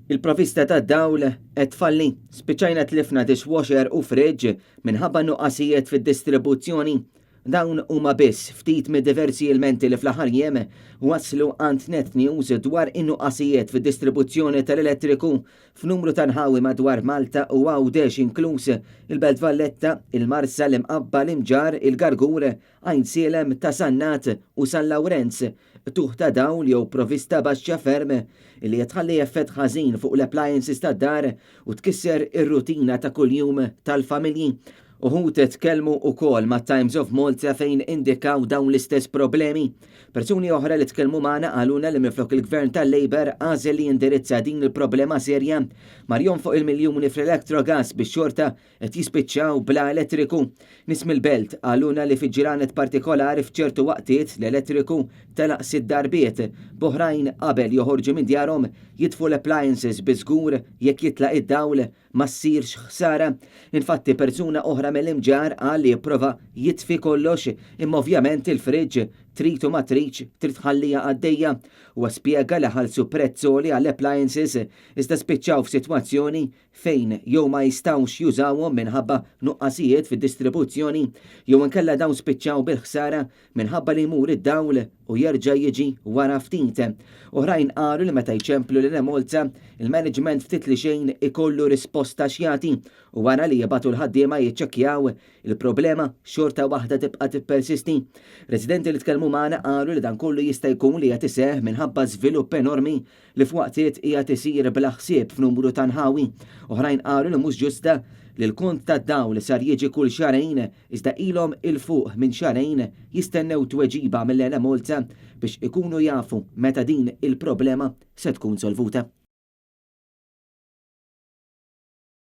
Il-provvista tad-dawl qed tfalli. Spiċċajna tlifna dishwasher u fridge minħabba nuqqasijiet fid-distribuzzjoni. Dawn huma biss ftit mid-diversi ilmenti li fl-aħħar jiem waslu għand Net News dwar in-nuqqasijiet fid-distribuzzjoni tal-elettriku f'numru ta' nħawi madwar Malta u Għawdex inkluż il-Belt Valletta, il-Marsa, l-Imqabba, l-Imġarr, il-Gargur, Għajnsielem, Ta' Sannat u San Lawrenz, qtugħ ta' dawl jew provvista baxxa ferm li qed tħalli effett ħażin fuq l-appliances tad-dar u tkisser ir-rutina ta' kuljum tal-familji. Uħud tkellmu wkoll mat-Times of Malta fejn indikaw dawn l-istess problemi. Persuni oħra li tkellmu magħna qalulna li minflok il-Gvern tal-Labour għażel li jindirizza din il-problema serja mar jonfoq il-miljuni fl-Electrogas biex xorta qed jispiċċaw bla elettriku. Nies mill-belt qalulna li fi ġranet partikolari f'ċertu waqtiet l-elettriku telaq sitt darbiet, b'oħrajn qabel joħorġu minn djarhom jitfu l-appliances bi żgur jekk jitlaq id-dawl ma ssirx ħsara. Infatti persuna oħra mill-Imġarr qal li jipprova jitfi kollox imma ovvjament il-fridge trid u ma tridx trid tħalliha għaddejja. Huwa spjega li ħallsu prezz għoli għall-appliances iżda spiċċaw f'sitwazzjoni fejn jew ma jistgħux jużawhom minħabba nuqqasijiet fid-distribuzzjoni jew inkella dawn spiċċaw bil-ħsara minħabba li jmur id-dawl u jerġa' jiġi wara ftit. Oħrajn qalu li meta jċemplu lil Enemalta, il-management ftit li xejn ikollu risposta x'jagħti u wara li jibagħtu l-ħaddiema jiċċekkjaw, il-problema xorta waħda tibqa' tippersisti. Residenti li tkellmu magħna qalu li dan kollu jista' jkun li qed iseħħ minħabba żvilupp enormi li f'waqtiet qiegħed isir bla ħsieb f'numru ta' nħawi. Oħrajn qalu li mhux ġusta li l-kont tad-dawl sar jiġi kull xahrejn iżda ilhom 'il fuq minn xahrejn jistennew tweġiba mill-Enemalta biex ikunu jafu meta din il-problema se tkun solvuta.